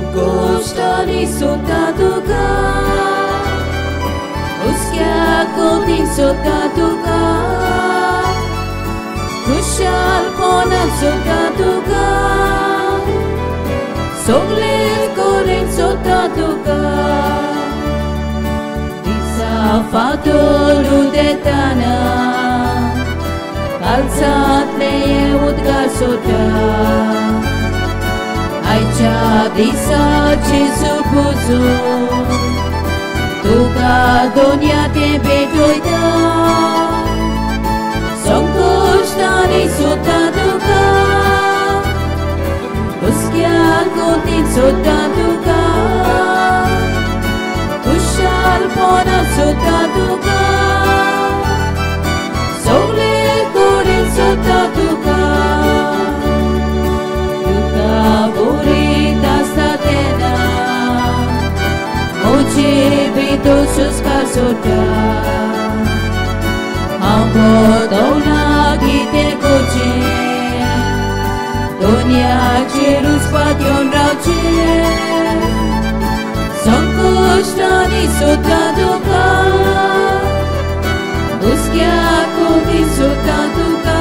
संकश्टांनी सोदता तुका, हुस्क्या कोतीन सोदता तुका, खुशालपणान सोदता तुका, सगळे कडेन सोदता तुका. दिसा फातर उदेतना कालसांतले उदकार सोदता, आयच्या दिसा जेजू पुजून तुका दोनया ते भेटयता. संकश्टांनी सोदता तुका, हुस्क्या कोतीन सोदता तुका, खुशालपणान सोदता तुका, सगळे कडेन सोदता तुका. तुका बरीत आसता तेन्ना म्हजे भितर सुस्कार सोडटा, हांव बदलना कितें करचें, दुनियाचेर उस्पात येवन रावचें. संकश्टांनी सोदता तुका, हुस्क्या कोतीन सोदता तुका,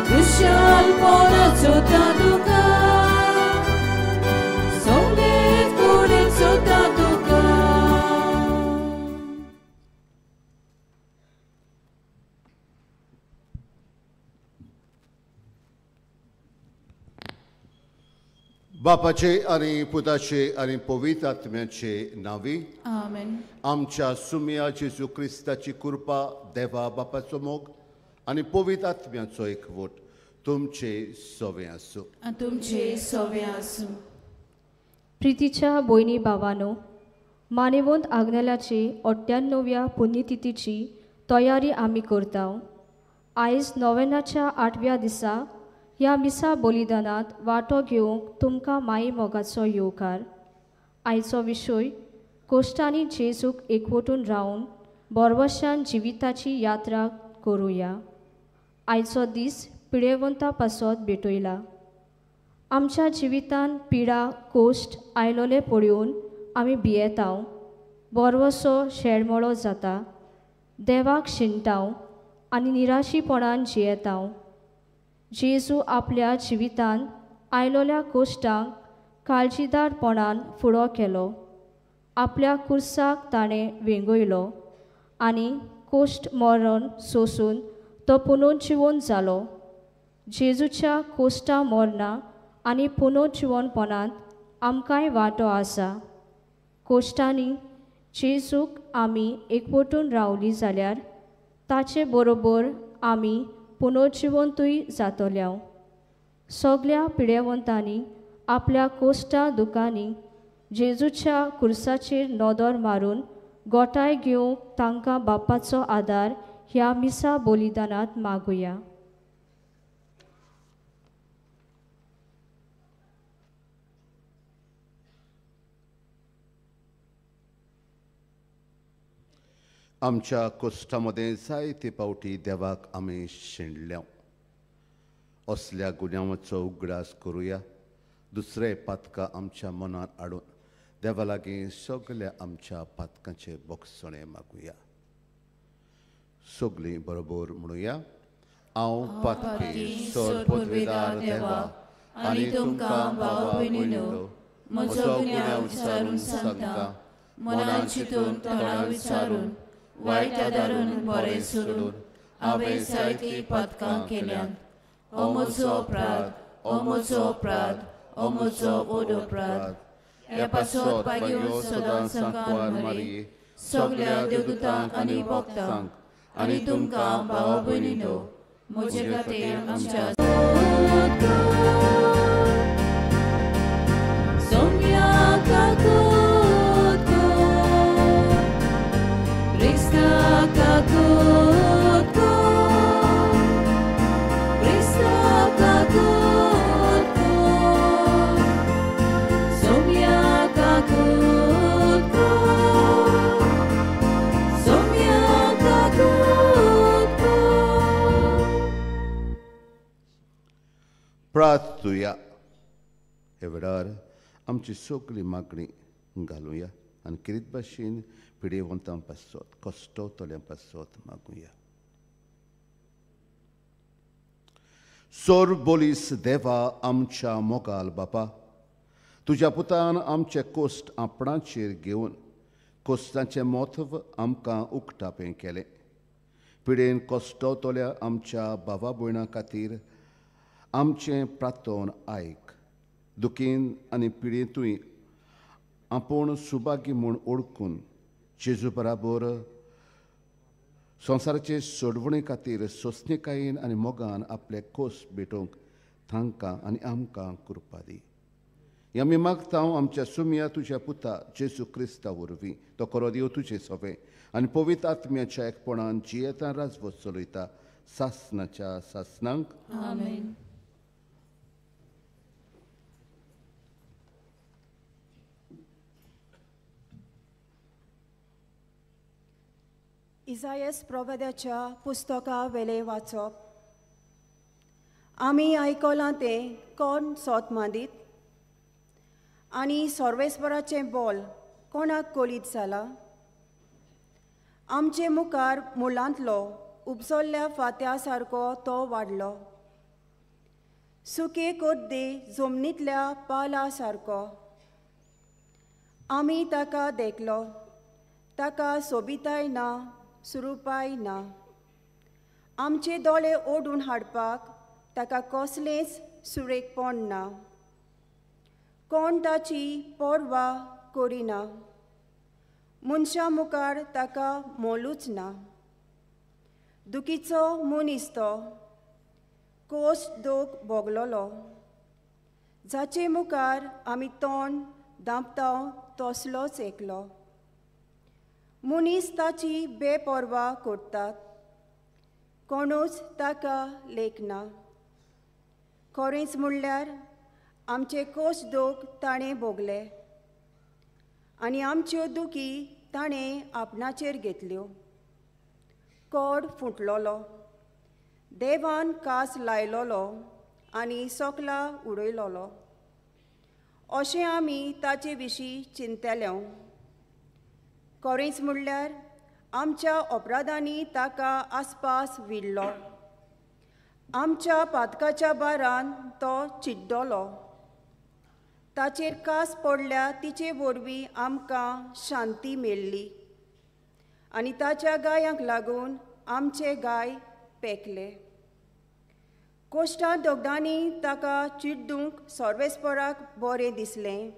खुशालपणान सोदता तुका, सगळे कडेन सोदता तुका. बापाचे आनी पुताचे आनी पवित्र आत्म्याचे नांवी आमेन. आमच्या सुम्या जेजू क्रिस्ताची कृपा, देवा बापाचो मोग आनी पवित्र आत्म्याचो एकवट तुमचे सवे आसूं. तुमचे सवे आसूं. प्रितीच्या भयणी भावानो, मानेवंत आग्नेलाचे 98व्या पुण्यतिथीची तयारी आमी करता. आयज नोवेनाच्या 8व्या दिसा ह्या मिसा बलिदानांत वांटो घेवंक तुमकां माई मोगाचो येवकार. आयचो विशय कोश्टांनी जेजूक एकवटून रावन बोरवशान जिविताची यात्रा करुया. आयचो दीस पिडेवंता पासत भेटयला. आमच्या जिवितान पिडा कोश्ट आयलोले पळोवन आमी भियेताव, बोरवसो शेळमळो जाता, देवाक शिणटाव आनी निराशीपणान जियेताव. जेजू आपल्या जिवितान आयलोल्या कोश्टांक काळजीदारपणान फुडो केलो. आपल्या कुर्साक ताणें वेंगयलो आनी कोश्ट मरण सोसून तो पुनोजिवन जालो. जेजूच्या कोश्टा मरणा आनी पुनोजिवनपणांत आमकांय वांटो आसा. कोश्टांनी जेजूक आमी एकवटून रावली जाल्यार ताचे बरोबर आमी पुनोजिवंतूय जातल्या. सगल्या पिडेवंतांनी आपल्या कोश्टा दुकांनी जेजूच्या कुर्साचेर नदर मारून गोठाय घेवंक तांकां बापाचो आदार ह्या मिसा बलिदानांत मागुया. आमच्या कोश्टा मदें जायते पावटी देवाक आमी शेणल्या. असल्या गुन्यांवाचो उगडास करुया. दुसरे पातकां आमच्या मनान हाडून देवा लागीं सगल्या आमच्या पातकांचे बोगसणे मागुया. सगळीं बरोबर म्हणुया, हांव पातकी सरपदवेदार देवा आनी तुमकां भावा भयणीनो म्हजो गुन्यांव विचारून सांगता, मनान चिंतून तोंडान विचारून वायट आदारून बरें सोडून हांवें जायतीं पातकां केल्यांत. हो म्हजो अपराध, हो म्हजो अपराध, हो म्हजो व्हड अपराध. ह्या पासत भाग्यो सदां सांकवार मारये, सगल्या देवदूतांक आनी भक्तांक आनी तुमकां भावा भयणीनो म्हजे खातीर आमच्या प्रार्थुया. हे वेळार आमची सगळी मागणी घालुया आनी किरीत भाशेन पिडेवंतां पासत कश्टवतल्यां पासत मागुया. सोर बोलीस देवा आमच्या मोगाल बापा, तुज्या पुतान आमचे कोश्ट आपणाचेर घेवन कोश्टाचें म्हत्व आमकां उक्तापें केलें. पिडेन कश्टवतल्या आमच्या भावा भयणां खातीर आमचें प्रार्थन आयक. दुखीन आनी पिडेंतूय आपूण सुभागी म्हूण ओळखून जेजू बराबर संवसाराचे सोडवणे खातीर सोंसणीकायेन आनी मोगान आपले खोस भेटोवंक तांकां आनी आमकां कृपा दी. आमी मागता आमच्या सुमया तुज्या पुता जेजू क्रिस्ता वरवीं, तो खरो देव तुजे सोबे आनी पवित्र आत्म्याच्या एकपणान जियेता राजवट चलयता सासनाच्या सासनांक. आमेन. इजायस प्रवाद्याच्या पुस्तका वेले वाचप. आमी आयकलां तें कोण सोत मांदीत आनी सर्वेस्वराचें बोल कोणाक कळीत जालां? आमचे मुखार मुळांतलो उपसल्ल्या फांत्या सारको तो वाडलो, सुके कोड्डे जमनींतल्या पाला सारको. आमी ताका देखलो, ताका सोबिताय ना, सुरुपाय ना. आमचे दोळे ओडून हाडपाक ताका कसलेंच सुरेखपण ना. कोण ताची पर्वा करिना, मनशां मुखार ताका मोलूच ना. दुखीचो मनीस तो, कोस दोख भोगलोलो, जाचे मुखार आमी तोंड दांपता तसलोच एकलो. मनीस ताची बेपर्वा करतात, कोणूच ताका लेखना. खरेंच म्हणल्यार आमचे कोस दोख ताणें भोगले आनी आमच्यो दुखी ताणें आपणाचेर घेतल्यो. कोड फुटलोलो, देवान कास लायलोलो आनी सोकला उडयलोलो अशें आमी ताचे विशीं चिंतले. खरेंच म्हणल्यार आमच्या अपराधांनी ताका आसपास विडलो, आमच्या पातकाच्या बारान तो चिड्डलो. ताचेर कास पडल्या तिचे वरवीं आमकां शांती मेळ्ळी आनी ताच्या गायांक लागून आमचे गाय पेकले. कोश्टां दोगदांनी ताका चिड्डूंक सर्वेस्पराक बरें दिसलें.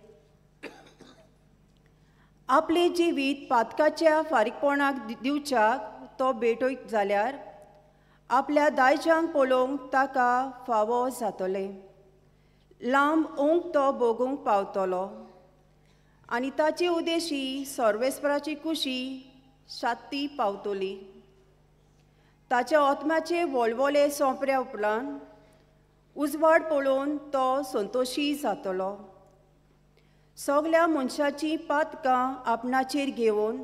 आपलें जिवीत पातकाच्या फारीकपणाक दिवच्याक तो भेटयत जाल्यार आपल्या दायजांक पळोवंक ताका फावो जातलें. लांब ओंक तो भोगूंक पावतलो आनी ताचे उदेशी सर्वेस्पराची कुशी शांती पावतली. ताच्या आत्म्याचे वळवळे सोंपऱ्या उपरांत उजवाड पळोवन तो संतोशी जातलो. सगल्या मनशाचीं पातकां आपणाचेर घेवन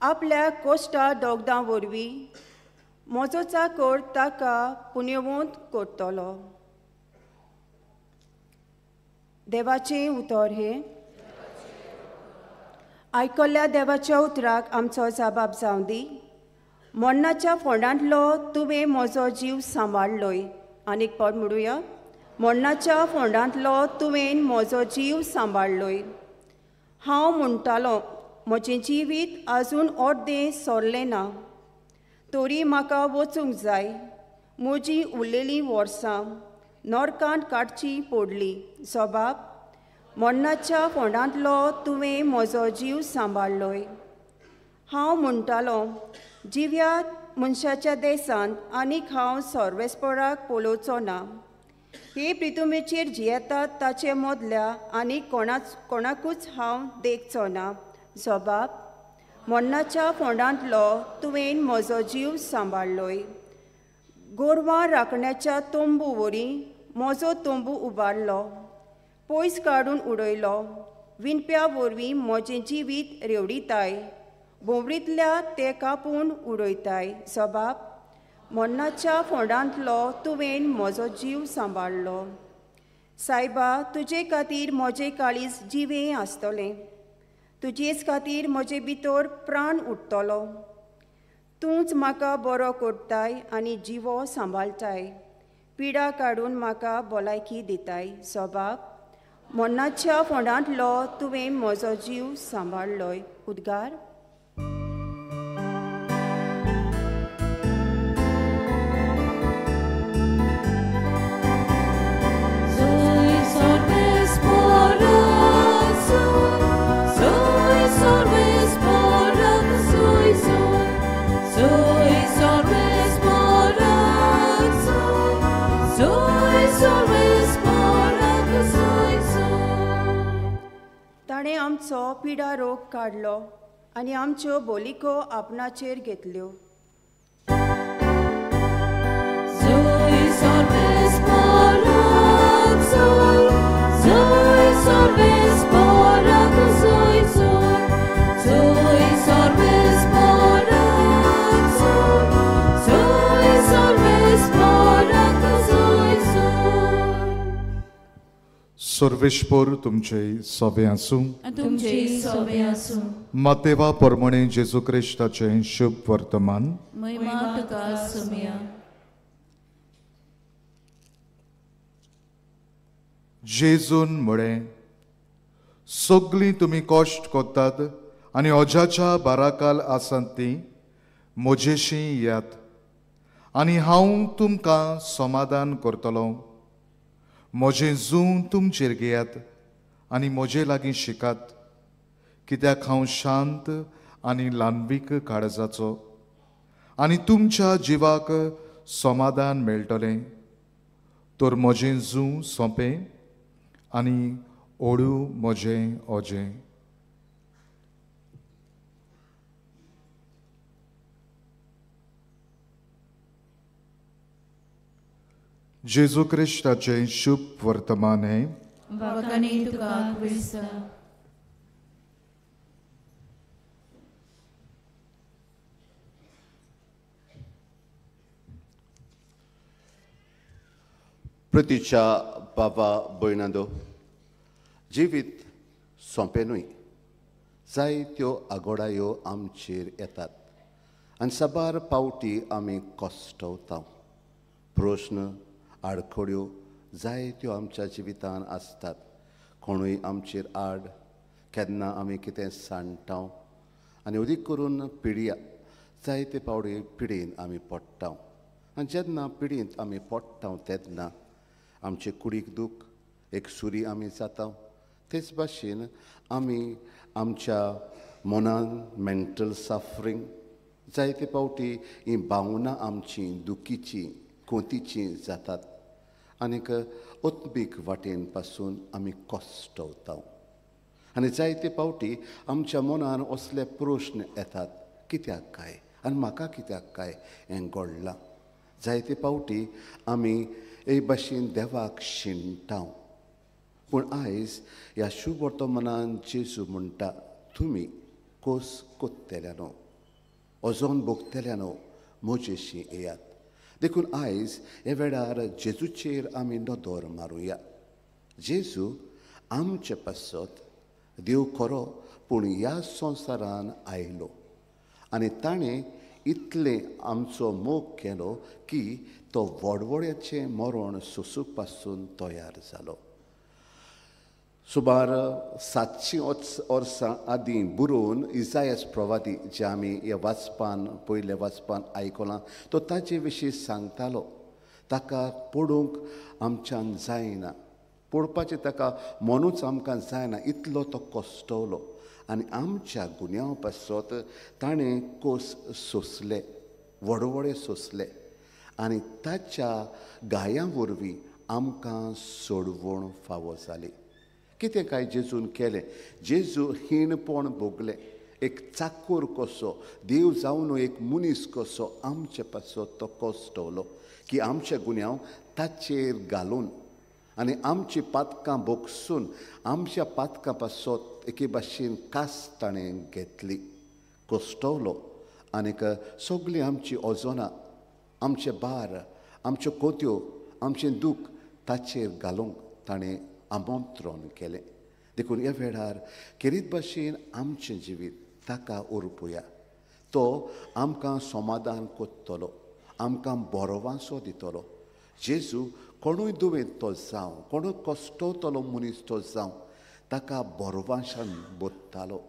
आपल्या कोश्टा दोगदां वरवीं म्हजो चाकर ताका पुण्यवंत करतलो. देवाचें उतर हें. आयकल्ल्या देवाच्या उतराक आमचो जबाब जावं दी. मरणाच्या फोंडांतलो तुवें म्हजो जीव सांबाळ्ळोय. आनीक पद म्हणुया. मरणाच्या फोंडांतलो तुवें म्हजो जीव सांबाळ्ळोय. हांव म्हणटालो म्हजें जिवीत आजून अर्दें सरलें ना, तरी म्हाका वचूंक जाय. म्हजीं उरलेलीं वर्सां नरकांत काडचीं पडलीं. जबाब मरणाच्या फोंडांतलो तुवें म्हजो जीव सांबाळ्ळोय. हांव म्हणटालो जिव्या मनशाच्या देशांत आनीक हांव सर्वेस्पराक पळोवचो ना. हे प्रितुमेचेर जियेतात ताचे मदल्या आनी कोणाकूच हांव देखचो ना. जबाब मरणाच्या फोंडांतलो तुवें म्हजो जीव सांबाळ्ळोय. गोरवां राखण्याच्या तंबू वरी म्हजो तंबू उबारलो, पयस काडून उडयलो. विणप्या वरवीं म्हजें जिवीत रेवडिताय, भोंवरींतल्या ते कापून उडयताय. जबाब मरणाच्या फोंडांतलो तुवें म्हजो जीव सांबाळ्ळो. सायबा, तुजे खातीर म्हजें काळीज जिवें आसतलें, तुजेच खातीर म्हजे भितर प्राण उठतलो. तूंच म्हाका बरो करताय आनी जिवो सांबाळटाय, पिडा काडून म्हाका भलायकी दिताय. सोबाब मरणाच्या फोंडांतलो तुवें म्हजो जीव सांबाळ्ळोय. उद्गार. ताणें आमचो पिडा रोग काडलो आनी आमच्यो बोलिको आपणाचेर घेतल्यो. सर्वेश्वर तुमचे सोबे आसूं. तुमचे सोबे आसूं. मातेवा परमणे जेजू क्रिस्ताचें शुभ वर्तमान. महिमा तुका सुमिया. जेजून म्हळें, सगळीं तुमी कश्ट करतात आनी अजाच्या बाराकाल आसात ती म्हजेशी येयात आनी हांव तुमकां समाधान करतलो. म्हजें जूं तुमचेर घेयात आनी म्हजे लागीं शिकात, कित्याक हांव शांत आनी ल्हानवीक काळजाचो, आनी तुमच्या जिवाक समाधान मेळटलें. तर म्हजें जूं सोंपें आनी ओडू म्हजें ओजें. जेजू क्रिस्ताचें शुभ वर्तमान हें. प्रतिच्या बाबा भयणांनो, जिवीत सोंपें न्हय. जायत्यो आगोडायो आमचेर येतात आनी साबार पावटी आमी कश्टवता. प्रश्न आडखड्यो जायत्यो आमच्या जिवितान आसतात. कोणूय आमचेर आड, केन्ना आमी कितें सांडटा आनी अदीक करून पिडिया जायते पावटी पिडीन आमी पडटा. आनी जेन्ना पिडींत आमी पडटा तेन्ना आमचे कुडीक दूख, एक सुरी आमी जाता. तेच भाशेन आमी आमच्या मनान मेंटल सफरींग जायते पावटी ही भावना आमची दुखीची कोतीची जातात आनीक आत्मीक वाटेन पासून आमी कश्टवता. आनी जायते पावटी आमच्या मनान असले प्रश्न येतात, कित्याक काय आनी म्हाका कित्याक काय हें घडलां. जायते पावटी आमी एक भाशेन देवाक शिणटा. पूण आयज ह्या शुभ वर्तमानान जेजू म्हणटा, तुमी कोस कोत्तेल्या न्हू, अजून भोगतेल्या न्हू, म्हजेशी येयात. देखून आयज ह्या वेळार जेजूचेर आमी नदर मारुया. जेजू आमचे पासत देव खरो पूण ह्या संवसारान आयलो आनी ताणें इतलें आमचो मोग केलो की तो व्हडव्हड्याचें मरण सोसूंक पासून तयार जालो. सुमार 700 वर्सां आदीं बरोवन इजायस प्रवादी, जे आमी ह्या वाचपान पयल्या वाचपान आयकलां, तो ताजे विशीं सांगतालो. ताका पडूंक आमच्यान जायना, पडपाचें ताका मनूच आमकां जायना, इतलो तो कश्टवलो आनी आमच्या गुन्यांव पासत ताणें कोस सोंसले, व्हडव्हडे सोंसले आनी ताच्या गायां वरवीं आमकां सोडवण फावो जाली. कितें काय जेजून केलें? जेजू हीणपण भोगलें, एक चाकूर कसो, देव जावन एक मनीस कसो आमचे पासत तो कश्टवलो की आमचे गुन्यांव ताचेर घालून आनी आमची पातकां भोगसून आमच्या पातकां पासत एके भाशेन कास ताणें घेतली, कश्टवलो आनीक सगळीं आमची अजोनां, आमचे भार, आमच्यो कोत्यो, आमचें दूख ताचेर घालूंक ताणें आमंत्रण केलें. देखून ह्या वेळार खेरीत भाशेन आमचें जिवीत ताका ओरपुया. तो आमकां समाधान कोत्तलो, आमकां बरो वांसो दितलो. जेजू कोणूय दुयेंत तो जावं, कोणूय कश्टवतलो मनीस तो जावं, ताका बरो वांशान बोत्तालो.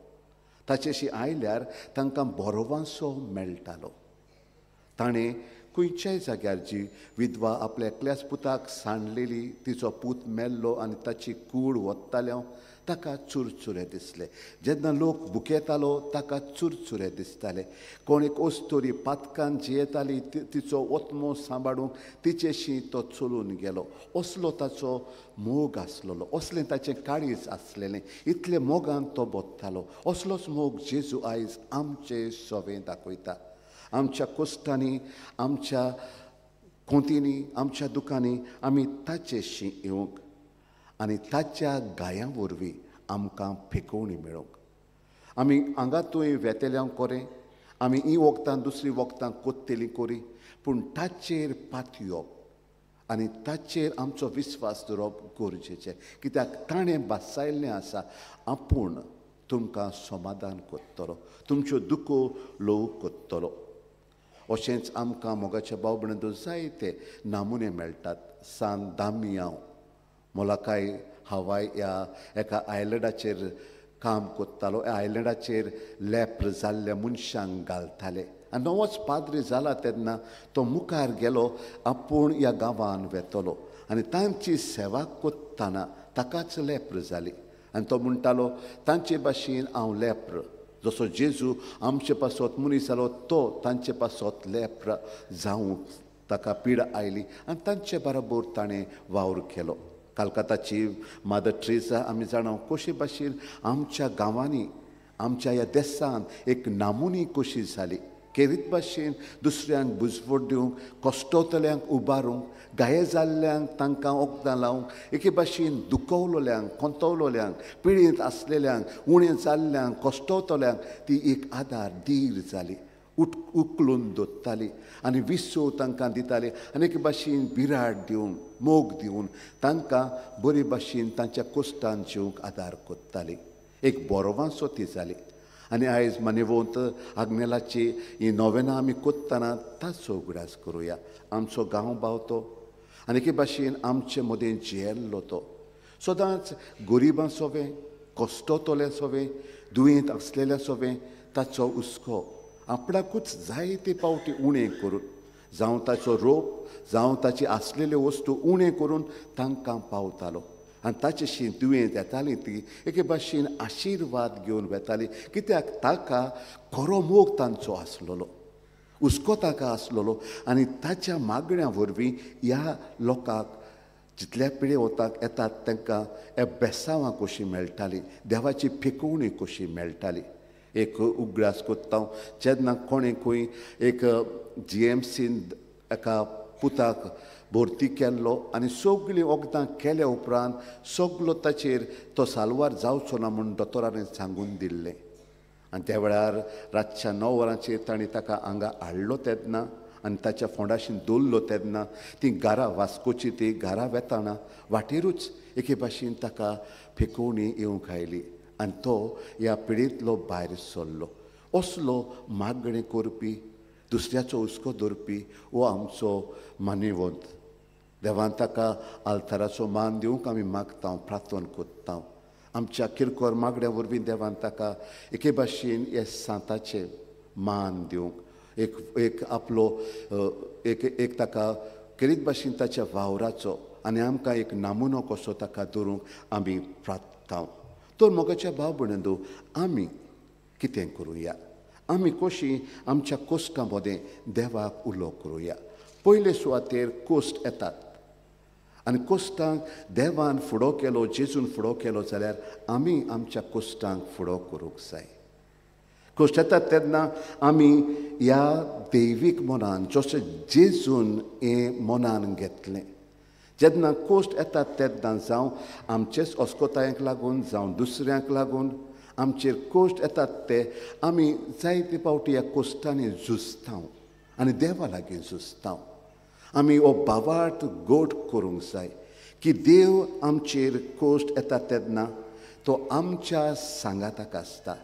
ताचेशी आयल्यार तांकां बरो वांसो मेळटालो. ताणें खंयच्याय जाग्यार जी विधवा आपल्या एकल्याच पुताक सांडलेली, तिचो पूत मेल्लो आनी ताची कूड वत्ताल्या, ताका चुरचुरे दिसले. जेन्ना लोक भुकेतालो ताका चुरचुरे दिसताले. कोण एक अस्तोरी पातकान जियेताली तिचो ओत्मो सांबाळूंक तिचेशी तो चलून गेलो. असलो ताचो मोग आसलेलो, असलें ताचें काळीज आसलेलें. इतले मोगान तो बोत्तालो. असलोच मोग जेजू आयज आमचे सोवें दाखयता. आमच्या कोश्टांनी, आमच्या कोंतींनी, आमच्या दुकांनी आमी ताचेशी येवंक आनी ताच्या गायां वरवीं आमकां फेकोवणी मेळोवंक. आमी हांगातूय वेतेल्यांक कोरें, आमी ही वखदां दुसरी वखदां कोत्तेली कोरी, पूण ताचेर पातयेवप आनी ताचेर आमचो विस्वास दवरप गरजेचें. कित्याक ताणें भासायल्लें आसा, आपूण तुमकां समाधान कोत्तलो, तुमच्यो दुखो ल्हव कोत्तलो. अशेंच आमकां मोगाच्या भाव भयणींनो जायते नमुने मेळटात. सान दामियांव मोलाकाय हवाय ह्या एका आयलंडाचेर काम कोत्तालो. ह्या आयलंडाचेर लेप्र जाल्ल्या मनशांक घालताले आनी नवोच पाद्री जाला तेन्ना तो मुखार गेलो, आपूण ह्या गांवान वेतलो आनी तांची सेवा कोत्ताना ताकाच लेप्र जाली. आनी तो म्हणटालो, तांचे भाशेन हांव लेप्र, जसो जेजू आमचे पासत मनीस जालो तो तांचे पासत लेप्र जावंक ताका पिडा आयली आनी तांचे बरोबर ताणें वावर केलो. कलकत्ताची मादर ट्रेजा आमी जाणा कशे भाशेन आमच्या गांवांनी, आमच्या ह्या देशान एक नामुनी कशी जाली. खेरीत भाशेन दुसऱ्यांक बुजवट दिवंक, कश्टवतल्यांक उबारूंक, गाये जाल्ल्यांक तांकां वखदां लावंक, एके भाशेन दुखवलोल्यांक, कोंतवलोल्यांक, पिळेंत आसलेल्यांक, उणें जाल्ल्यांक, कश्टवतल्यांक ती एक आदार धीर जाली. उकलून दोत्ताली आनी विसव तांकां दिताली आनी एके भाशेन बिराड दिवन, मोग दिवन तांकां बरे भाशेन तांच्या कोश्टान जिवंक आदार कोत्ताली. एक बरो वांसो ती जाली. आनी आयज मानेवंत आग्नेलाची ही नोवेनां आमी कोत्ताना ताचो उगडास करुया. आमचो गांव भाव तो आनी एके भाशेन आमचे मदें जियेल्लो तो सदांच गरिबां सोवें, कश्टवतल्या सोवें, दुयेंत आसलेल्या सोवें ताचो हुस्को आपणाकूच जायते पावटी उणें करून, जावं ताचो रोप, जावं ताची आसलेल्यो वस्तू उणें करून तांकां पावतालो. आनी ताचेशी दुयेंत येताली ती एके भाशेन आशिर्वाद घेवन वेताली. कित्याक ताका खरो मोग तांचो आसलेलो, हुस्को ताका आसलेलो आनी ताच्या मागण्या वरवीं ह्या लोकांक जितल्या पिळे वताक येतात तांकां हे बेसांवां कशी मेळटाली, देवाची फेकोवणी कशी मेळटाली. एक उगडास कोत्ता जेन्ना कोणें खंय एक जीएमसीन एका पुताक भरती केल्लो आनी सगळीं वखदां केल्या उपरांत सगलो ताचेर तो साल्वार जावचो ना म्हूण दोतोरांनी सांगून दिल्लें. आनी त्या वेळार रातच्या 9 वरांचेर तांणी ताका हांगा हाडलो तेन्ना आनी ताच्या फोंडाशीन दवरलो तेन्ना ती घरा वास्कोची ती घरा वेताना वाटेरूच एके भाशेन ताका फेकोवणी येवंक आयली आनी तो ह्या पिळेंतलो भायर सरलो. असलो मागणें करपी, दुसऱ्याचो हुस्को दवरपी हो आमचो मानेवंत. देवान ताका आल्ताराचो मान दिवंक आमी मागता, प्रार्थना कोत्ता. आमच्या किरकोळ मागण्या वरवीं देवान ताका एके भाशेन हे सांताचें मान दिवंक, एक एक आपलो एक एक ताका खेरीत भाशेन ताच्या वावराचो आनी आमकां एक नमुनो कसो ताका दवरूंक आमी प्रार्थता. तर मोगाच्या भाव भयणींनो, आमी कितें करुया, आमी कशी आमच्या कोश्टां मदें देवाक उलो करुया. पयले सुवातेर कोश्ट येतात आनी कोश्टांक देवान फुडो केलो, जेजून फुडो केलो जाल्यार आमी आमच्या कोश्टांक फुडो करूंक जाय. कोश्ट येतात तेन्ना आमी ह्या दैवीक मनान, जशें जेजून हें मनान घेतलें, जेन्ना कोश्ट येतात तेन्ना जावं आमचेच अस्कोतायेक लागून, जावं दुसऱ्यांक लागून आमचेर कोश्ट येतात ते आमी जायते फावटी ह्या कोश्टांनी झुजता आनी देवा लागीं झुजता. आमी हो बावाट गोट करूंक जाय. की देव आमचेर कोश्ट येता तेन्ना तो आमच्या सांगाताक आसता.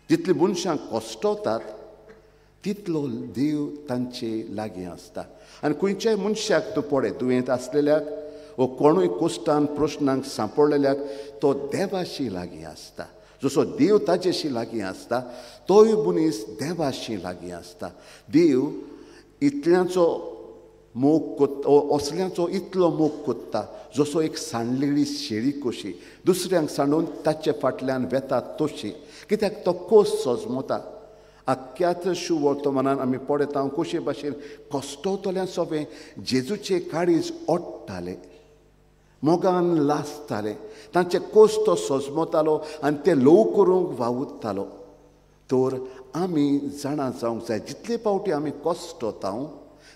जितली मनशां कश्टवतात तितलो देव तांचे लागीं आसता. आनी खंयच्याय मनशाक तूं पळय, दुयेंत आसलेल्याक वो कोणूय कोश्टान प्रश्नांक सांपडलेल्याक तो देवाशी लागीं आसता. जसो देव ताजेशी लागीं आसता तोय मनीस देवाशी लागीं आसता. देव इतल्यांचो मोग कोत्ता, असल्यांचो इतलो मोग कोत्ता जसो एक सांडलेली शेळी कशी दुसऱ्यांक सांडून ताचे फाटल्यान वेता तशी. कित्याक तो कोस सजमता. आख्याच शुवर्तमानान आमी पळयता कशे भाशेन कश्टवतल्या सोबें जेजूचे काळीज ओडटाले, मोगान लासताले, तांचे कोस तो सजमतालो आनी ते ल्हव करूंक वावुरतालो. तर आमी जाणा जावंक जाय, जितले फावटी आमी कश्टवता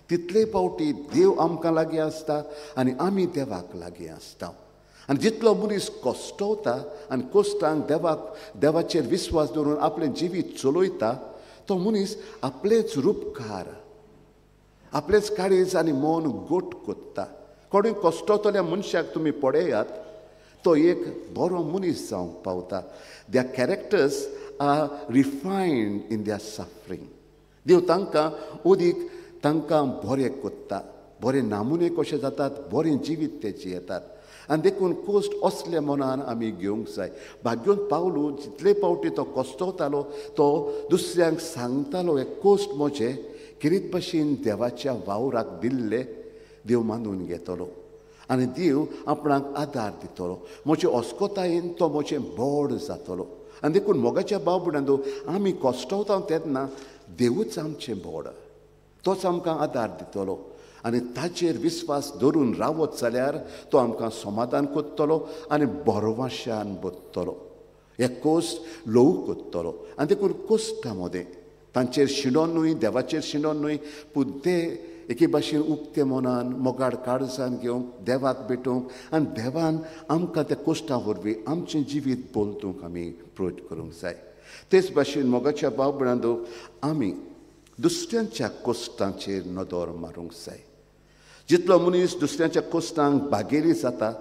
तितले फावटी देव आमकां लागीं आसता आनी आमी देवाक लागीं आसता. आनी जितलो मनीस कश्टवता आनी कोश्टांक देवाक देवाचेर विस्वास दवरून आपलें जिवीत चलयता तो मनीस आपलेच रुपकार, आपलेच काळीज आनी मन गोट कोत्ता. कोणूय कश्टवतल्या मनशाक तुमी पळयात, तो एक बरो मनीस जावंक पावता. Their characters are refined in their suffering. देव तांकां ओदीक तांकां बरें कोत्ता, बरे नामुने कशे जातात, बरें जिवीत ते जियेतात. आनी देखून कोश्ट असल्या मनान आमी घेवंक जाय. भाग्योन पावलू जितले फावटी तो कश्टवतालो तो दुसऱ्यांक सांगतालो, हे कोश्ट म्हजे किरीत भशेन देवाच्या वावराक दिल्ले देव मानून घेतलो आनी देव आपणाक आदार दितलो, म्हजे अस्कोतायेन तो म्हजें बोड जातलो. आनी देखून मोगाच्या भाव भयणांनो, आमी कश्टवता तेन्ना देवूच आमचें बोड, तोच आमकां आदार दितलो आनी ताचेर विस्वास धरून रावत जाल्यार तो आमकां समाधान कोत्तलो आनी बरवाशान बदतलो, हे कोश्ट ल्हव कोत्तलो. आनी देखून कोश्टा मदें तांचेर शिणोन न्हय, देवाचेर शिणोन न्हय, पूण ते एके भाशेन उक्ते मनान मोगाड काळजान घेवंक देवाक भेटोवंक आनी देवान आमकां त्या कोश्टां वरवीं आमचें जिवीत बदलूंक आमी प्रयत्न करूंक जाय. तेच भाशेन मोगाच्या भाव भयणांनो, आमी दुसऱ्यांच्या कोश्टांचेर नदर मारूंक जाय. जितलो मनीस दुसऱ्यांच्या कोश्टांक भागेरी जाता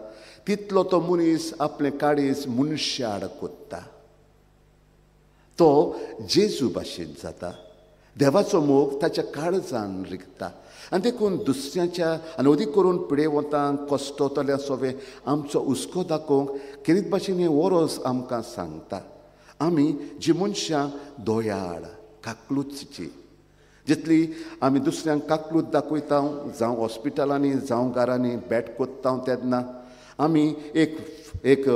तितलो तो मनीस आपलें काळीज मनशाड कोत्ता, तो जेजू भाशेन जाता, देवाचो मोग ताच्या काळजान रिगता. आनी देखून दुसऱ्यांच्या आनी अदीक करून पिडेवंतांक कश्टवतल्या सोबें आमचो हुस्को दाखोवंक केरीत भाशेन हें वरोस आमकां सांगता. आमी जी मनशां दयाळ काकलूतची, जितली आमी दुसऱ्यांक काकलूत दाखयता, जावं हॉस्पिटलांनी जावं घरांनी भेट कोत्ता तेन्ना आमी एक एक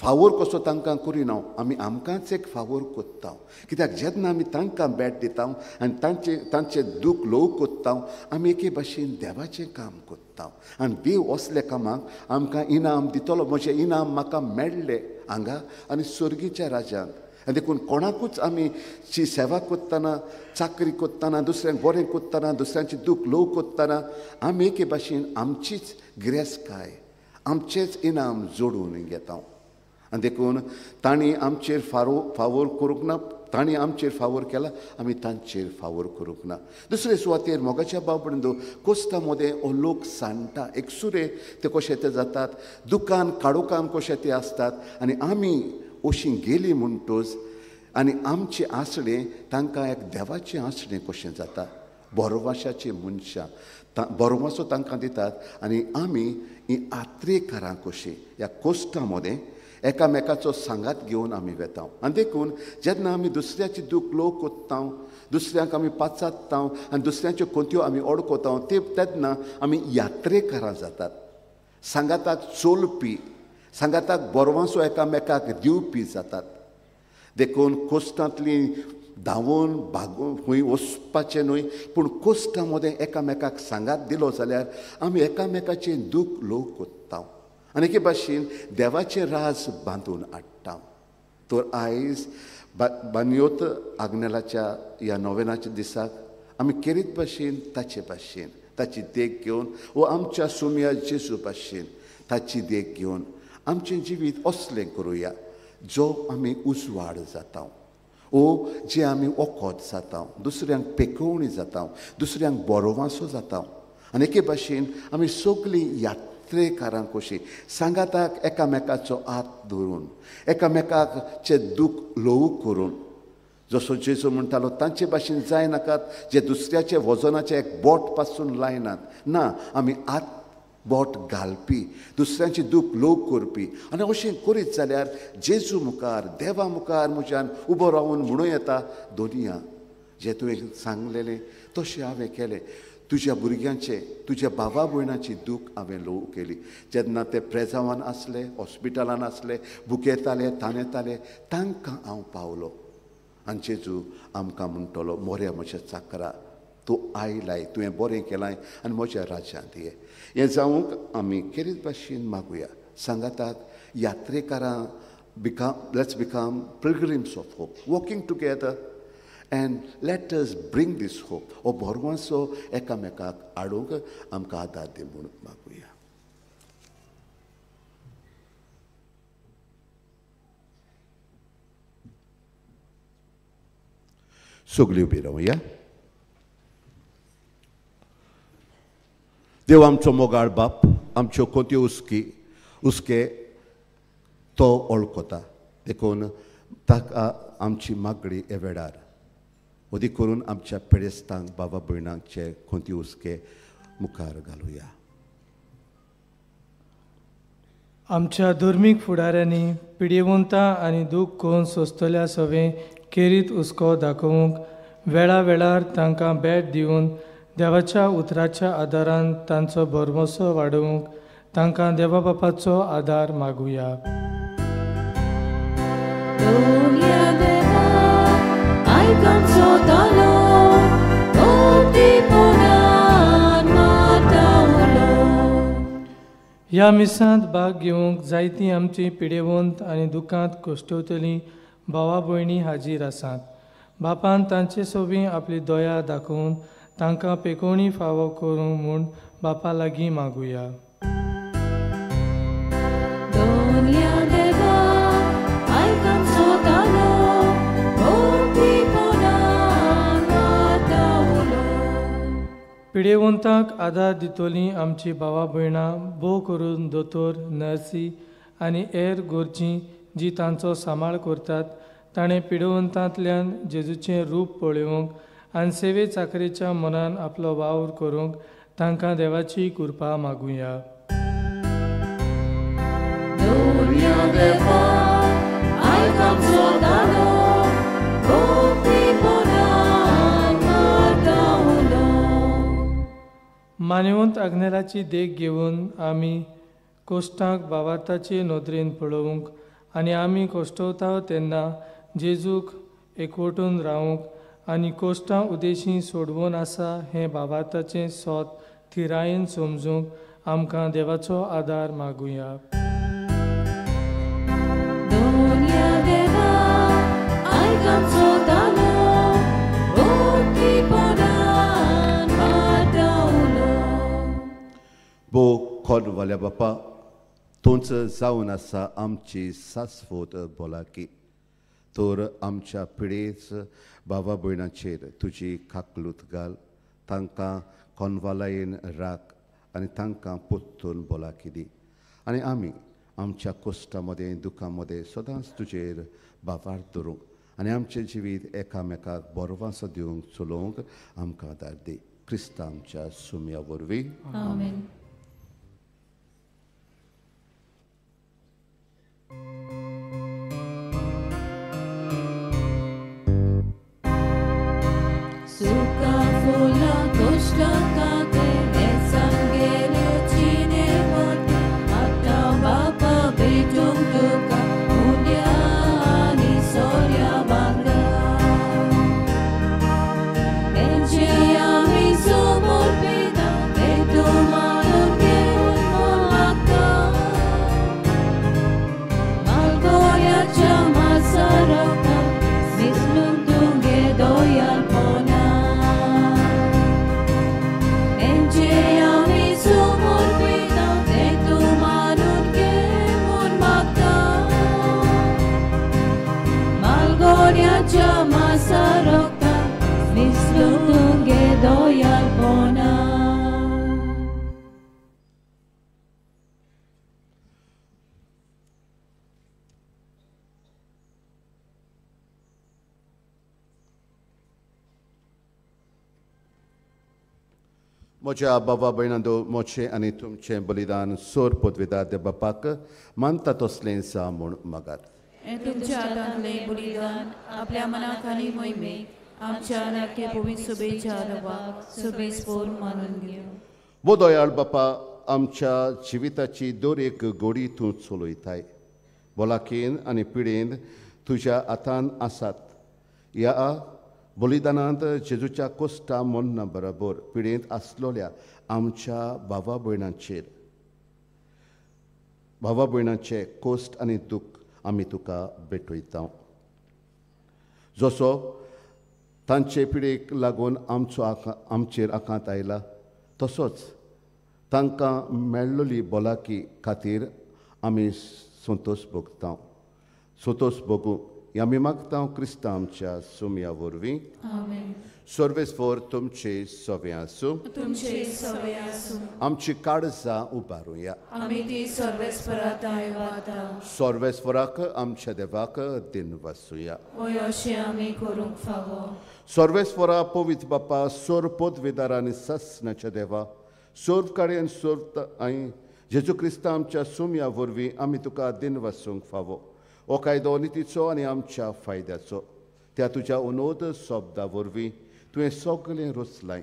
फावोर कसो तांकां करिना, आमी आमकांच एक फावोर कोत्ता. कित्याक जेन्ना आमी तांकां भेट दिता आनी तांचे तांचे दूख ल्हव कोत्ता आमी एके भाशेन देवाचें काम कोत्ता आनी देव असल्या कामाक आमकां इनाम दितलो. म्हजें इनाम म्हाका मेळ्ळें हांगा आनी सर्गीच्या राज्यांत. आनी देखून कोणाकूच आमी ची सेवा कोत्तना, चाकरी कोत्तना, दुसऱ्यांक बरें कोत्तना, दुसऱ्यांची दूख ल्हव कोत्तना आमी एके भाशेन आमचीच गिरेस्तकाय, आमचेच इनाम जोडून घेता. आनी देखून तांणी आमचेर फावोर करूंक ना, तांणी आमचेर फावोर केला, आमी तांचेर फावोर करूंक ना. दुसरे सुवातेर मोगाच्या भाव भयणींनो, कोस्ता मदें हो लोक सांडटा, एकसुरे ते कशे ते जातात, दुकान काळोखान कशे ते आसतात आनी आमी अशीं गेलीं म्हणटच आनी आमचें आसणें तांकां एक देवाचें आसणें कशें जाता. बरोवाशाचीं मनशां बरोवासो तांकां दितात आनी आमी हीं आत्रेकारां कशीं ह्या कोश्टा मदें एकामेकाचो सांगात घेवन आमी वेता. आनी देखून जेन्ना आमी दुसऱ्याची दूख ल्हव कोत्ता, दुसऱ्यांक आमी पाचात्ता आनी दुसऱ्यांच्यो कोंत्यो आमी अडकता ते तेन्ना आमी यात्रेकारां जातात, सांगाताक चोलपी, सांगाताक बरवासो एकामेकाक दिवपी जातात. देखून कोश्टांतली धांवून भागून खंय वचपाचें न्हय, पूण कोश्टां मदें एकामेकाक सांगात दिलो जाल्यार आमी एकामेकाचें दूख ल्हव कोत्ता आनी एके भाशेन देवाचें राज बांदून हाडटा. तर आयज बानयोत आग्नेलाच्या ह्या नोवेनाच्या दिसाक आमी केरीत भाशेन ताचे भाशेन ताची देख घेवन वो आमच्या सुम्या जेजू भाशेन ताची देख घेवन आमचें जिवीत असलें करुया जो आमी उजवाड जाता ओ जे आमी वखद जाता, दुसऱ्यांक पेकोवणी जाता, दुसऱ्यांक बरोवासो जाता. आनी एके भाशेन आमी सगळीं यात्रेकारां कशीं सांगाताक एकामेकाचो हात धरून एकामेकाचें दूख ल्हवू करून, जसो जेजू म्हणटालो तांचे भाशेन जायनाकात जे दुसऱ्याचे वजनाचें एक बोट पासून लायनात. ना, आमी हात बोट घालपी, दुसऱ्यांची दूख ल्हव करपी. आनी अशें करीत जाल्यार जेजू मुखार, देवा मुखार म्हज्यान उबो रावून म्हणूं येता, दोनिया जें तुवें सांगलेलें तशें हांवें केलें, तुज्या भुरग्यांचें, तुज्या भावा भयणाची दूख हांवें ल्हव केली. जेन्ना ते प्रेजावान आसले, हॉस्पिटलान आसले, भुकेताले, तानेताले, तांकां हांव पावलो. आनी जेजू आमकां म्हणटलो, मोऱ्या म्हज्या चाकरा, तूं आयलाय, तुवें बरें केलां आनी म्हज्या राज्यांत ये. हें जावंक आमी खेरीत भाशेन मागुया. सांगाताक यात्रेकारां let's become pilgrims of hope, walking together and let us bring this hope. हो भरवंसो एकामेकाक हाडूंक आमकां आदार दी म्हूण मागुया. सगळीं उबी रावया. देव आमचो मोगाळ बाप आमच्यो कोत्यो हुस्के तो वळखता, देखून ताका आमची मागणी हे वेळार अदीक करून आमच्या पिडेस्तांक, बाबा भयणांचे कोणती हुस्के मुखार घालुया. आमच्या धर्मीक फुडाऱ्यांनी पिडेवंतां आनी दूख कोन सोंसतल्या सवें खेरीत हुस्को दाखोवंक वेळा वेळार तांकां भेट दिवन देवाच्या उतराच्या आदारान तांचो भरवंसो वाडोवंक तांकां देवा बापाचो आदार मागुया. ह्या मिसांत भाग घेवंक जायतीं आमची पिडेवंत आनी दुखांत कश्टवतलीं भावा भयणी हाजीर आसात. बापान तांचे सोबीं आपली दया दाखोवन तांकां पेकोवणी फावो करूंक म्हूण बापा लागीं मागुया. पिडेवंतांक आदार दितलीं आमची भावा भयणां, भोव करून दोतोर, नर्सी आनी हेर गोरजीं जी तांचो सांबाळ करतात, ताणें पिडेवंतांतल्यान जेजूचें रूप पळोवंक आनी सेवे चाकरेच्या मनान आपलो वावर करूंक तांकां देवाची कृपा मागुया. मानवंत आग्नेलाची देख घेवन आमी कोश्टांक भावार्थाचे नदरेन पळोवंक आनी आमी कोश्टवता तेन्ना जेजूक एकवटून रावंक आनी कोश्टां उदेशी सोडवून आसा हें भावार्थाचें सोत थिरायेन समजूंक आमकां देवाचो आदार मागुया. बो खोलवाल्या बापा, तूंच जावन आसा आमची सासवत भलायकी, तर आमच्या पिडेच भावा भयणाचेर तुजी काकलूत घाल, तांकां कोनवालायेन राख आनी तांकां परतून भलायकी दी. आनी आमी आमच्या कोश्टा मदें, दुखां मदें सदांच तुजेर भावार्थ धरूंक आनी आमचें जिवीत एकामेकाक बरवासो दिवंक चलोवंक आमकां आदार दी. क्रिस्ता आमच्या सुम्या वरवीं. आमेन. Tomorrow. म्हज्या बाबा भयणांनो, म्हजें आनी तुमचें बलिदान सोर पदवेदार देव बापाक मानता तसलें जावं म्हूण मागात. तुमच्या हातांतलें बलिदान आपल्या मनाक आनी मोहिमेक आमच्या लाडक्या पवित्र सभेच्या देवाक सोबेस्पोर मानून घेवं. वो दयाळ बापा, आमच्या जिविताची दर एक गोडी तूं चलयताय. भलायकेन आनी पिडेन तुज्या हातान आसात. ह्या बलिदानांत जेजूच्या कोश्टा मरना बरोबर पिडेंत आसलोल्या आमच्या भावा भयणांचेर भावा भयणांचे कोश्ट आनी दूख आमी तुका भेटयता. जसो तांचे पिडेक लागून आमचो आमचेर आकांत आयला, तसोच तांकां मेळ्ळोली भलायकी खातीर आमी संतोश भोगता. संतोश भोगूं ह्या आमी मागता क्रिस्तांव आमच्या सुमया वरवीं. सर्वेस्पर तुमचे सवे आसूं. तुमचे सवे आसूं. आमची काळजां उबारुया. आमी ती सर्वेस्परा वाता. सर्वेस्पराक आमच्या देवाक दिन वसुया. हय, अशें आमी करूंक फावो. सर्वेस्परा पवित्र बापा, सोर पदवेदार आनी सासणाच्या देवा, सर्व कार्यान सर्व आई जेजू क्रिस्तांव आमच्या सुमया वरवीं आमी तुका दिन वसूंक फावो. हो कायदो नितीचो आनी आमच्या फायद्याचो. त्या तुज्या उनोद शब्दा वरवीं तुवें सगळें रचलाय.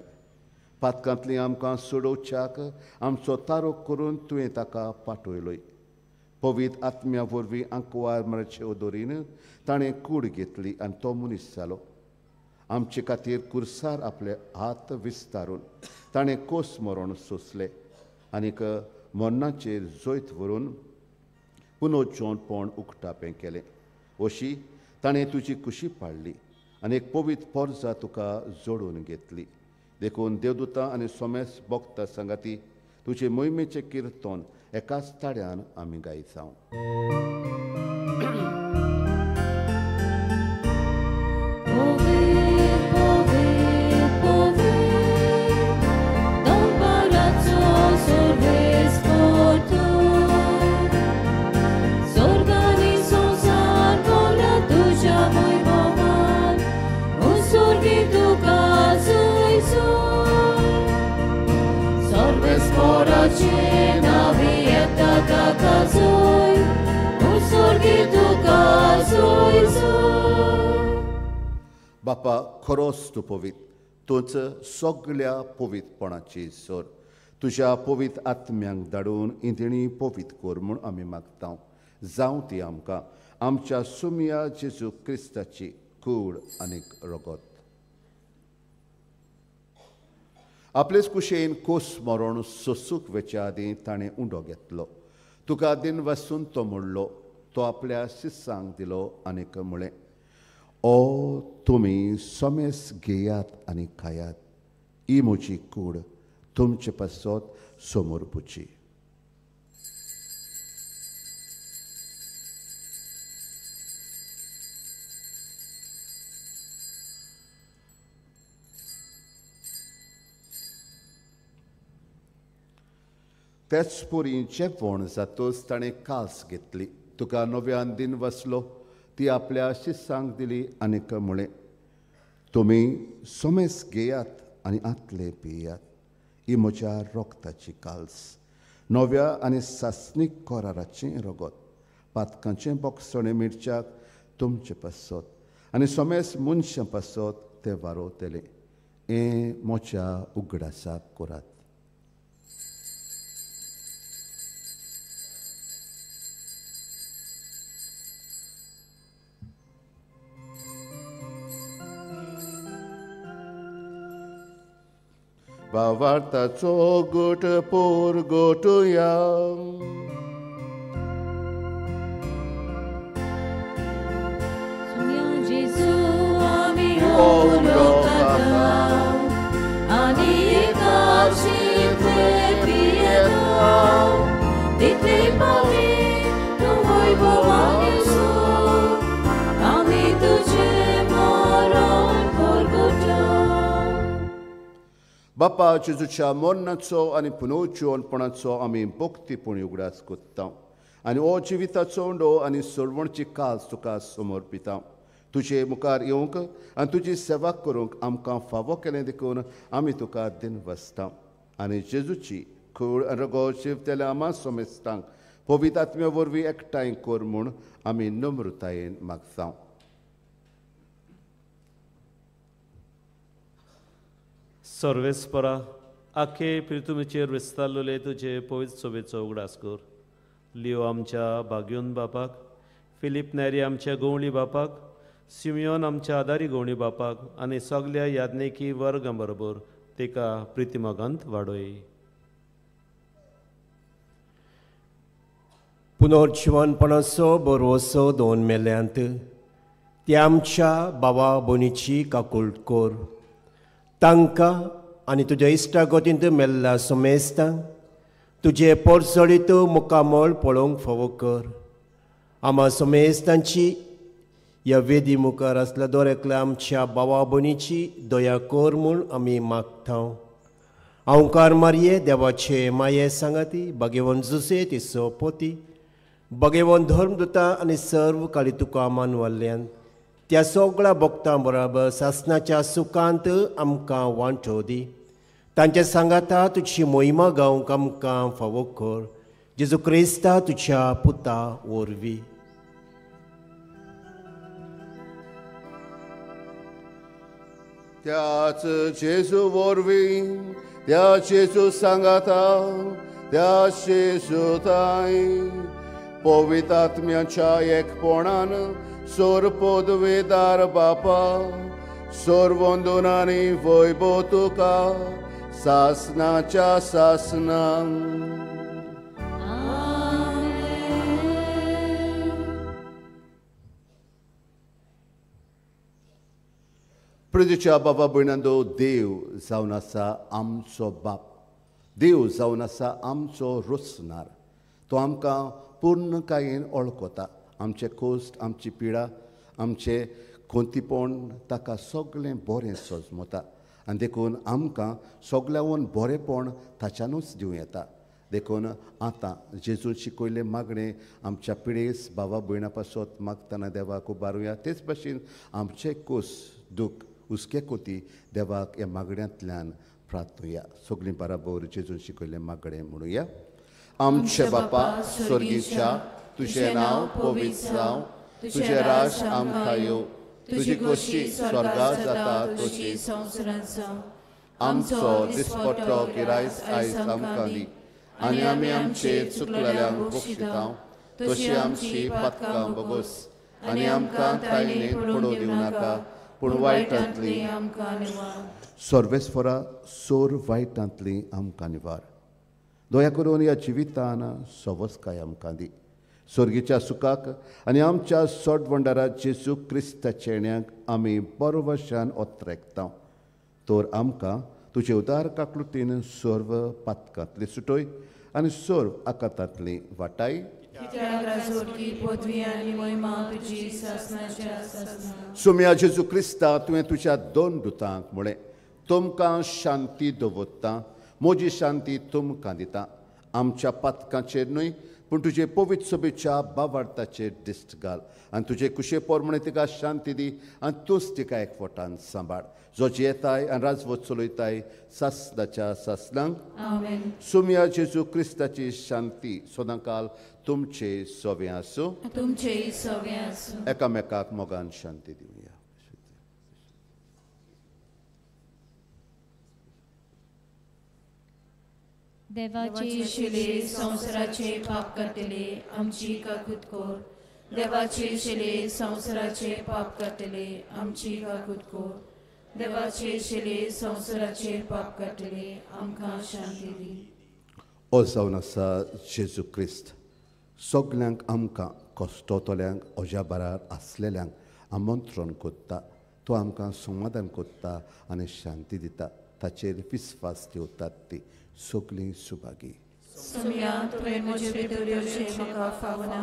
पातकांतली आमकां सोडोवच्याक आमचो तारो करून तुवें ताका पाठयलोय. पवित्र आत्म्या वरवीं आंकवार मरचे ओदोरीन ताणें कूड घेतली आनी तो मनीस जालो. आमचे खातीर कुर्सार आपले हात विस्तारून ताणें कोस मरण सोंसलें आनीक मरणाचेर जैत व्हरून पुनर्जीवनपण उक्तापें केलें. अशी ताणें तुजी कुशी पाडली आनी एक पवित्र पोरजा तुका जोडून घेतली. देखून देवदूतां आनी सोमेस भोगता सांगाती तुजे मोहिमेचें किर्तन एकाच ताळ्यान आमी गायता. बापा, खरोच तूं पवित्र, तूंच सगल्या पवित्रपणाची सर. तुज्या पवित्र आत्म्यांक धाडून इंदिणी पवित्र कर म्हूण आमी मागता. जावं ती आमकां आमच्या सुमया जेजू क्रिस्ताची कूड आनी रगत. आपलेच कुशेन कोस मरण सोसूक वेच्या आदीं ताणें उंडो घेतलो. तुका दिन वसून तो म्हणलो. तो आपल्या शिस्सांक दिलो आनीक म्हळें, ओ तुमी समेस घेयात आनी खायात. ही म्हजी कूड तुमचे पासत समर्पुची. तेच परी जेवण जातच ताणें कास घेतली. तुका नव्यान दिन वसलो. ती आपल्या शिस्सांक दिली आनीक म्हळें, तुमी सोमेस घेयात आनी आतले पियात. ही म्हज्या रोगताची काल्स, नव्या आनी सासणीक कराराचें रगत. पातकांचें बोगसणें मिरच्याक तुमचे पासत आनी सोमेस मनशां पासत तें वारोवतलें. हें म्हज्या उगडासाक करात. भावार्थाचो गोट पोर गोटुया. बापा, जेजूच्या मरणाचो आनी पुनर्जीवनपणाचो आमी भक्तीपणी उगडास करता आनी हो जिविताचो उंडो आनी सोडवणची काज तुका समर्पिता. तुजे मुखार येवंक आनी तुजी सेवा करूंक आमकां फावो केलें देखून आमी तुका दिन वसता. आनी जेजूची कूड रगो शिवतेल्या आमा सोमेस्तांक पवित्र आत्म्या वरवीं एकठांय कर म्हूण आमी नम्रतायेन मागता. सर्वेस्परा आखे पिरतुमीचेर विस्तारलेले तुजे पवित्र सोबेचो उगडास कर. लियो आमच्या भाग्योन बापाक, फिलीप नेरी आमच्या गवळी बापाक, सिमियोन आमच्या आदारी गवळी बापाक आनी सगल्या याज्ञिकी वर्गां बरोबर तेका प्रितिमोगांत वाडय. पुनर्जिवनपणाचो बरोसो दोन मेल्यांत त्या आमच्या बाबा भयणीची काकूळट कर. तांकां आनी तुज्या इश्टागतींत मेल्ल्या समेस्तांक तुजे पोरसळीत मुखामळ पळोवंक फावो कर. आमा समेस्तांची ह्या वेदी मुखार आसल्या दर एकल्या आमच्या बाबा भयणीची दया कर म्हूण आमी मागता. हांवकार मारये देवाचे माये सांगाती भाग्यवंत जुसे तिसो पोती भगेवन धर्मदुता आनी सर्व काळी तुका मानवल्ल्यान त्या सगळ्या भक्तां बराबर सासनाच्या सुखांत आमकां वांटो दी. तांच्या सांगाता तुजी मोहिमा गावंक आमकां फावो कर. जेजू क्रिस्ता तुज्या पुता वरवीं. त्याच जेजू वरवीं, त्या जेजू सांगाता, त्या जेजू ताई पवित्र आत्म्याच्या एकपणान सोर पदवेदार बापा सोर वंदनानी वैभव तुका सासनाच्या सासनां. प्रितीच्या बाबा भयणांनो, देव जावन आसा आमचो बाप, देव जावन आसा आमचो रोसणार. तो आमकां पूर्णकायेन ओळखता. आमचे कोश्ट, आमची पिडा, आमचें कोंतीपण ताका सगळें बरें सजमता आनी देखून आमकां सगळ्यावन बरेंपण ताच्यानूच दिवं येता. देखून आतां जेजून शिकयल्लें मागणें आमच्या पिडेस बाबा भयणा पासत मागतना देवाक उबारुया. तेच भाशेन आमचें कोस दूख हुस्के कोती देवाक ह्या मागण्यांतल्यान प्रार्थुया. सगळीं बराबर जेजून शिकयल्लें मागणें म्हणुया. आमचे बापा स्वर्गीच्या, तुजें नांव पवित्र जावं, तुजें राज आमकां येवं, तुजी खोशी स्वर्गार जाता तशी संवसारांत जावं. आमचो दिसपट्टो गिरायस आयज आमकां दी आनी आमी आमचे चुकलेल्यांक बक्षिता तशी आमची पातकां बगोस आनी आमकां तायनेन पडोवं दिवं नाका पूण वायटांतली आमकां निवार. सर्वेस्परा सोर वायटांतली आमकां निवार. दया करून ह्या जिवितान सवसकाय आमकां दी. स्वर्गीच्या सुखाक आनी आमच्या सोडवंडारा जेजू क्रिस्ताच्या येण्याक आमी बरवशान ओत्रेकता. तर आमकां तुजे उदार काकलुतीन सर्व पातकांतली सुटय आनी सर्व आकातांतली वाटाय. सुम्या जेजू क्रिस्ता, तुवें तुज्या दोन दुतांक म्हळें, तुमकां शांती दवरता, म्हजी शांती तुमकां दिता. आमच्या पातकांचेर न्हय पूण तुजे पवित्र सभेच्या बावार्थाचेर दिश्ट घाल आनी तुजे कुशे पोरमणे तिका शांती दी आनी तूंच तिका एकवटान सांबाळ, जो जियेताय आनी राजवट चलयताय सासनाच्या सासनांक. सुम्या जेजू क्रिस्ताची शांती सदांकाल तुमचे सोवे आसूं. तुमचेय सोवे आसूं. एकामेकाक मोगान शांती दिवया. देवाचे शिले संवसाराचे पाप करतले आमची काकूत कर. देवाचे शिले संवसाराचे पाप करतले आमची काकूत कर. देवाचे शिले संवसाराचे पाप करतले आमकां शांती दी. ओ जावन आसा जेजू क्रिस्त, सगल्यांक आमकां कश्टोतल्यांक अज्या बारार आसलेल्यांक आमंत्रण कोत्ता. तो आमकां समाधान कोत्ता आनी शांती दिता. ताचेर विस्वास दवरतात ती सगळीं सुभागी. सुम्या, तुवें म्हजे भितर येवचें म्हाका फावना,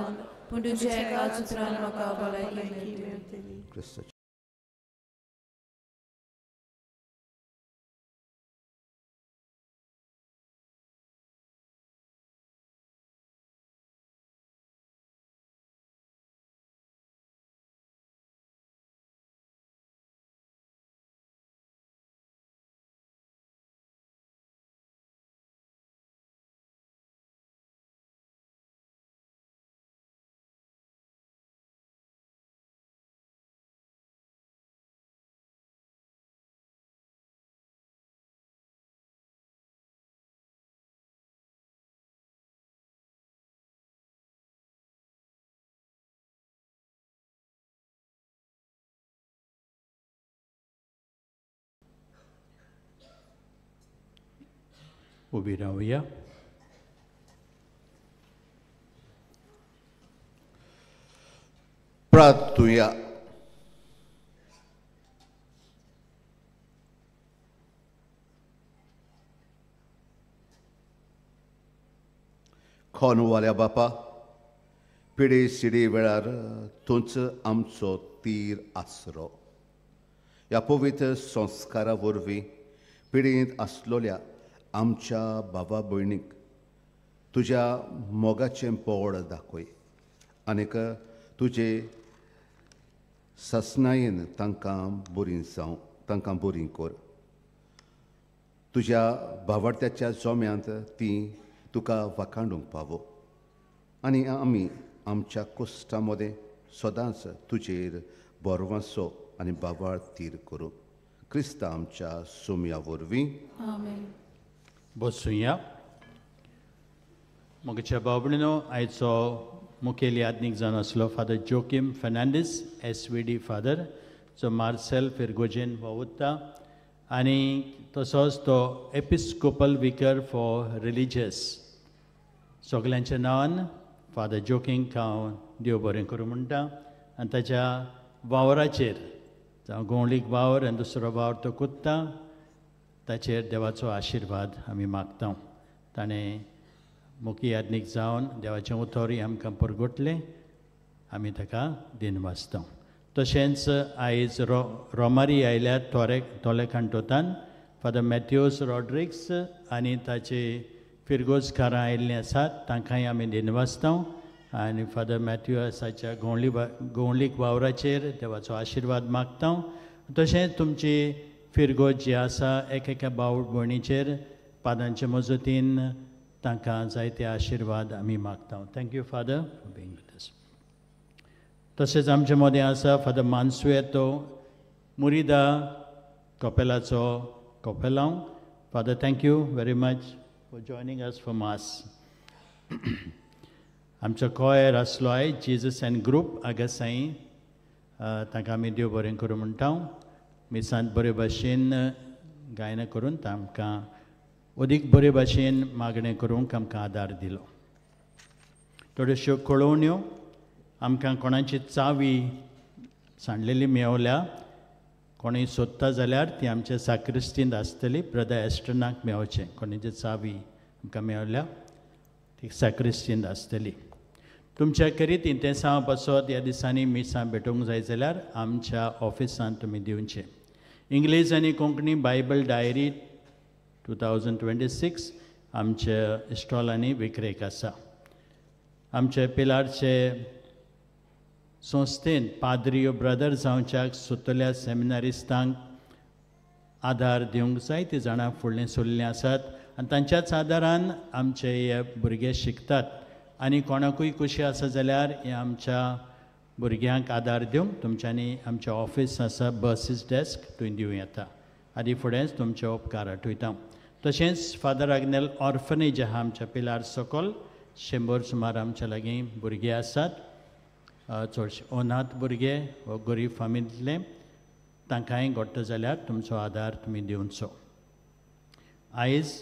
पूण तुज्या एकाच उतरान म्हाका भलायकी मेळटली. क्रिस्ताच्या उबी रावया. प्रार्थुया. खोनवाल्या बापा, पिडी सिडी वेळार तूंच आमचो तीर आसरो. ह्या पवित्र संस्कारा वरवीं पिडींत आसलोल्या आमच्या बाबा भयणीक तुज्या मोगाचें पोड दाखय आनीक तुजे ससनायेन तांकां बरीं जावं, तांकां बरीं कर. तुज्या भावार्थ्याच्या जोम्यांत तीं तुका वाखाणूंक पावो आनी आमी आमच्या कोश्टा मदें सदांच तुजेर बरवासो आनी बाबाळ तीर करूं. क्रिस्ता आमच्या सोम्या वरवीं. आमेन. बसुया. म्हज्या बाबणीनो, आयचो मुखेल यादनीक जावन आसलो father Joaquim Fernandes SVD father, जो मार्सेल फिरगोजेन वावुरता आनी तसोच तो एपिस्कोपल विकर फॉर रिलिजियस. सगल्यांच्या नांवान फादर जोकींक हांव देव बरें करूं म्हणटा आनी ताच्या वावराचेर, जावं गोंवळीक वावर आनी दुसरो वावर तो कोत्ता, ताचेर देवाचो आशिर्वाद आमी मागता. ताणें मुखी यादनीक जावन देवाचें उतरूय आमकां परगटलें, आमी ताका दिनवासता. तशेंच आयज रोमारी आयल्यार तोले कांटोतान फादर मॅथ्यूस रॉड्रिक्स आनी ताचे फिरगोजकारां आयिल्लीं आसात, तांकांय आमी दिनवासता. आनी फादर मॅथ्यूसाच्या गोंवळीक वावराचेर देवाचो आशिर्वाद मागता. तशेंच तुमची फिरगोज जी आसा एक एका भाव भयणीचेर पादांचे मजतीन तांकां जायते आशिर्वाद आमी मागता. Thank you father for being with us. तशेंच आमचे मदें आसा father मानसुएतो मुरिदा कपेलाचो कपेलांव. Father, thank you very much for joining us for mass. आमचो कॉयर आसलो आयज जीजस एंड ग्रूप आगासाई, तांकां आमी देव बरें करूं म्हणटा. मिसांत बरे भाशेन गायनां करून तांकां अदीक बरे भाशेन मागणें करूंक आमकां आदार दिलो. थोड्योश्यो कळोवण्यो, आमकां कोणाची चावी सांडलेली मेवल्या, कोणूय सोदता जाल्यार ती आमच्या साक्रिस्तींत आसतली, ब्रदर एस्टनाक मेवचें. कोणाची चावी आमकां मेवल्या ती साक्रिस्तींत आसतली. तुमच्या करीत इंतेसांव पासत ह्या दिसांनी मिसां भेटोवंक जाय जाल्यार आमच्या ऑफिसांत तुमी दिवचें. इंग्लीश आनी कोंकणी बायबल डायरी 2026 आमच्या स्टॉलांनी विक्रेक आसा. आमचे पिलारचे संस्थेन पाद्रियो ब्रदर जावच्याक सोदतल्या सेमिनारिस्तांक आदार दिवंक जाय. ती जाणां फुडलें सोल्लीं आसात आनी तांच्याच आदारान आमचे हे भुरगे शिकतात. आनी कोणाकूय खुशी आसा जाल्यार हे आमच्या भुरग्यांक आदार दिवंक तुमच्यांनी आमचें ऑफीस आसा, बसीस डेस्क, थंय दिवं येता. आदी फुडेंच तुमचे उपकार आठयता. तशेंच फादर आग्नेल ऑर्फनेज आहा आमच्या पिलार सकयल, 100 सुमार आमच्या लागीं भुरगे आसात, चडशे अनाथ भुरगे वा गरीब फामिलींतले, तांकांय घडटा जाल्यार तुमचो आदार तुमी दिवचो. आयज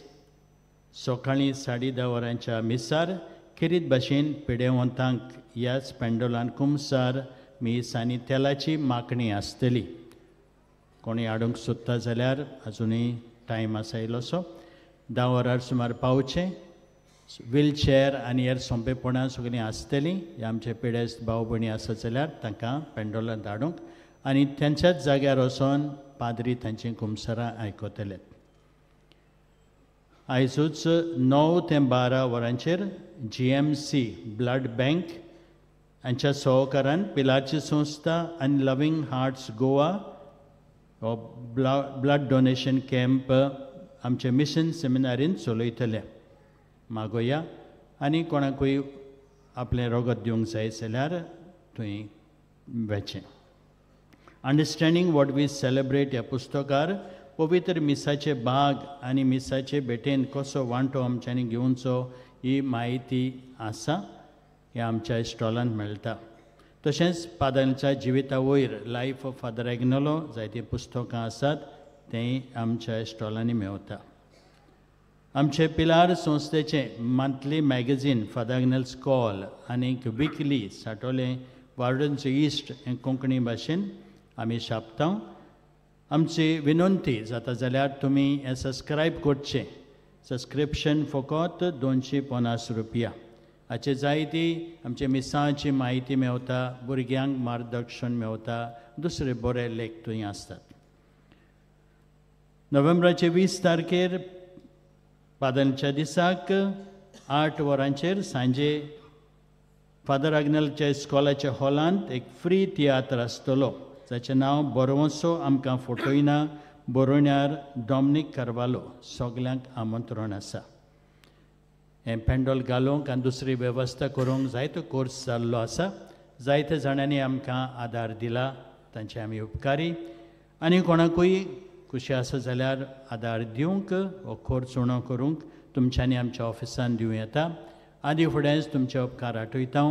सकाळीं 10:30 वरांच्या मिसार खेरीत भाशेन पिडेवंतांक ह्याच पेंडोलान कुमसार मीस आनी तेलाची मागणी आसतली. कोणी हाडूंक सोदता जाल्यार आजुनूय टायम आसा इल्लोसो. 10 वरार सुमार पावचें. व्हीलचॅर आनी हेर सोंपेपणां सगळीं आसतलीं. हे आमचे पिडेस्त भाव भयणी आसत जाल्यार तांकां पेंडोलांत हाडूंक आनी तेंच्याच जाग्यार वचोन पाद्री तांचीं कुमसरां आयकतले. आयजूच 9 ते 12 वरांचेर GMC blood bank हांच्या सहकारान पिलारची संस्था आनी लवींग हार्ट्स गोवा हो ब्लड डोनेशन कॅम्प आमचे मिशन सेमिनारीन चलयतले. मागोया आनी कोणाकूय आपलें रगत दिवंक जाय जाल्यार थंय वेचें. अंडरस्टँडींग what we celebrate ह्या पुस्तकार पवित्र मिसाचे भाग आनी मिसाचे भेटेन कसो वांटो आमच्यांनी घेवचो ही म्हायती आसा, हे आमच्या स्टॉलांत मेळटा. तशेंच फादराच्या जिविता वयर लायफ ऑफ फादर एग्नोलो जायतीं पुस्तकां आसात, तेंय आमच्या स्टॉलांनी मेवता. आमचे पिलार संस्थेचें monthly magazine Father Agnel's call आनीक विकली साटोलें वार्डन्स इश्ट हें कोंकणी भाशेन आमी छापता. आमची विनंती जाता जाल्यार तुमी हें सबस्क्रायब करचें. सबस्क्रिप्शन फकत 250 रुपया. हाचे जायती आमचे मिसांची म्हायती मेवता, भुरग्यांक मार्गदर्शन मेवता, दुसरे बरे लेख थंय आसतात. नोव्हेंबराचे 20 तारखेर पादनच्या दिसाक 8 वरांचेर सांजे फादर आग्नेलच्या इस्कॉलाच्या हॉलांत एक फ्री तियात्र आसतलो, जाचें नांव बरोवंसो आमकां फोटोयना, बरोवण्यार डॉमनीक कार्वालो. सगल्यांक आमंत्रण आसा. हें पेंडोल घालूंक आनी दुसरी वेवस्था करूंक जायतो कोर्स जाल्लो आसा. जायते जाणांनी आमकां आदार दिला, तांचे आमी उपकारी. आनी कोणाकूय खुशी आसा जाल्यार आदार दिवंक वो खर्च उणो करूंक तुमच्यांनी आमच्या ऑफिसान दिवं येता. आदी फुडेंच तुमचे उपकार आठयता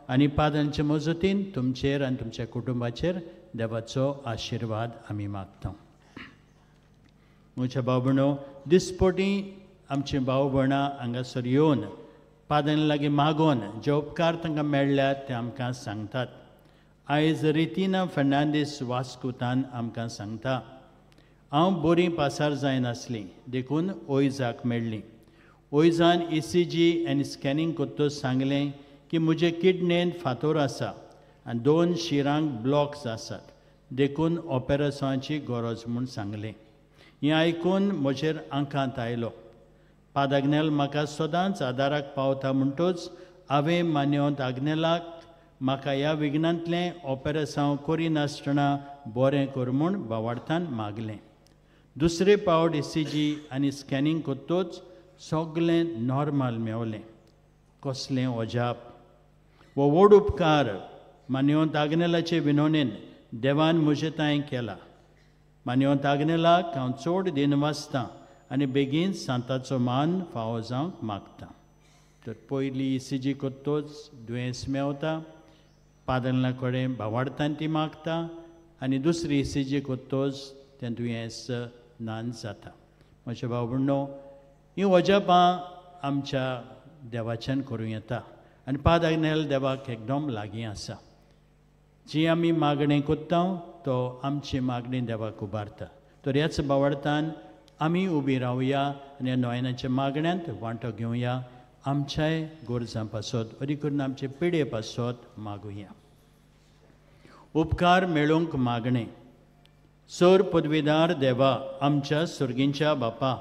आनी पादांचे मजतीन तुमचेर आनी तुमच्या कुटुंबाचेर देवाचो आशिर्वाद आमी मागता. म्हज्या भाव भयणो, दिसपटी आमची भाव भयणां हांगासर येवन पादां लागीं मागोन जे उपकार तांकां मेळ्ळ्यात ते आमकां सांगतात. आयज रितिना फर्नांडीस वास्कुतान आमकां सांगता, हांव बरी पासार जायनासली देखून ओयजाक मेळ्ळी. ओयजान ECG आनी स्कॅनिंग करतकच सांगलें की म्हजे किडनेन फातोर आसा आनी 2 शिरांक ब्लॉक्स आसात, देखून ऑपेरेशनाची गरज म्हूण सांगलें. हें आयकून म्हजेर आंकांत आयलो. फादर आग्नेल म्हाका सदांच आदाराक पावता म्हणटच हांवें मान्यवंत आग्नेलाक म्हाका ह्या विघ्नांतलें ऑपेरेसांव करिनासतना बरें कर म्हूण बावार्थान मागलें. दुसरे पावट ECG आनी स्कॅनिंग करतच सगळें नॉर्मल मेवलें. कसलें अजाप! हो व्हड उपकार मान्यवंत आग्नेलाचे विनोनेन देवान म्हजे तांय केला. मान्यवंत आग्नेलाक हांव चड दिनवासतां आनी बेगीन सांताचो मान फावो जावंक मागता. तर पयली ECG करतच दुयेंस मेवता, पादला कडेन भावार्थान ती मागता आनी दुसरी ECG करतच तें दुयेंस नान जाता. म्हज्या भाव भयणो, हीं अजापां आमच्या देवाच्यान करूं येता आनी फादर आग्नेल देवाक एकदम लागीं आसा. जी आमी मागणें करता तो आमची मागणी देवाक उबारता. तर ह्याच भावार्थान आमी उबी रावया आनी ह्या नोयनाच्या मागण्यांत वांटो घेवया. आमच्याय गरजां पासत, अदी करून आमचे पिडे पासत मागुया. उपकार मेळोवंक मागणें. सर पदवीदार देवा, आमच्या सर्गींच्या बापा,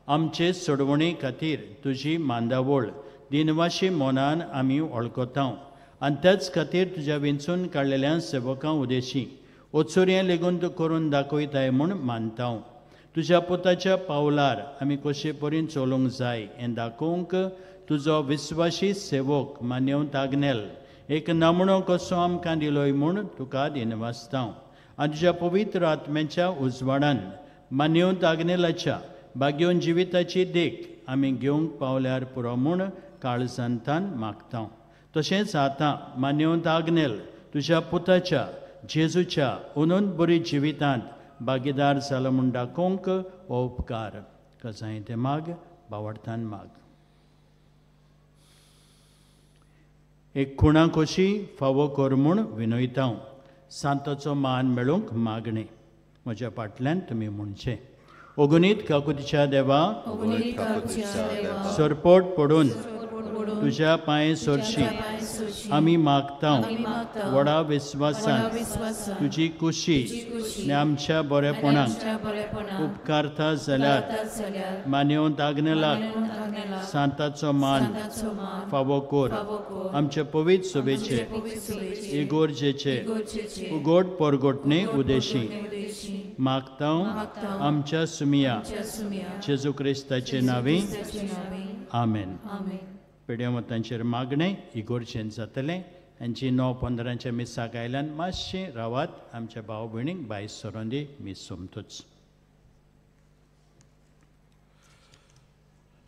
आमचे सोडवणे खातीर तुजी मांदावळ दिनवाशी मनान आमी वळखता आनी त्याच खातीर तुज्या विंचून काडलेल्या सेवकां उदेशी ओचोरयें लेगून तूं करून दाखयताय म्हूण मानता. तुज्या पुताच्या पावलार आमी कशे परीन चलोवंक जाय हें दाखोवंक तुजो विस्वाशी सेवक मान्यवंत आग्नेल एक नमुनो कसो आमकां दिलोय म्हूण तुका दिनवासता. आनी तुज्या पवित्र आत्म्याच्या उजवाडान मान्यवंत आग्नेलाच्या भाग्योन जिविताची देख आमी घेवंक पावल्यार पुरो म्हूण काळजांतान मागता. तशेंच आतां मान्यवंत आग्नेल तुज्या पुताच्या जेजूच्या अनंत बरी जिवितांत भागीदार जालो म्हूण दाखोवंक हो उपकार कसाय तें माग, बावडतान माग. एक खुणा कशी फावो कर म्हूण विनयता. सांताचो मान मेळोवंक मागणें. म्हज्या फाटल्यान तुमी म्हणचें, अगुणीत काकुतीच्या देवा, सरपट पडून तुज्या पांय सोरशी आमी मागता. व्हडा विस्वासान तुजी कुशी आनी आमच्या बरेपणाक उपकारता जाल्यार मान्यवंत आग्नेलाक सांताचो मान फावो कर. आमचे पवित्र सभेचे इगोर्जेचे उगोट परगोटणे उदेशी मागता. आमच्या सुमिया जेजू क्रिस्ताचे नांवे, आमेन. पिड्या मतांचेर मागणें इगोर्जेन जातलें. आनी 9:15 मिसाक आयल्यान मातशें रावात, आमच्या भाव भयणीक बायस सरोन दी मीस सोमतूच.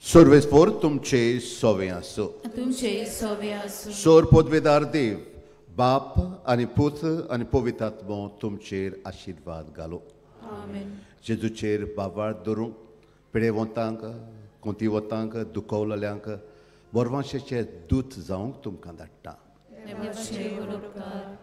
सर्वेस्पोर तुमचे सोवे आसूं. तुमचे सोवे आसूं. सोर पदवेदार देव बाप आनी पूत आनी पवित्र आत्मो तुमचेर आशिर्वाद घालो. आमेन. जेजूचेर बाबाळ धरूंक पिडेवंतांक कोंतीवतांक दुखवलेल्यांक बरवांशेचे दूत जावंक तुमकां धाडटा. देवाचे उपकार.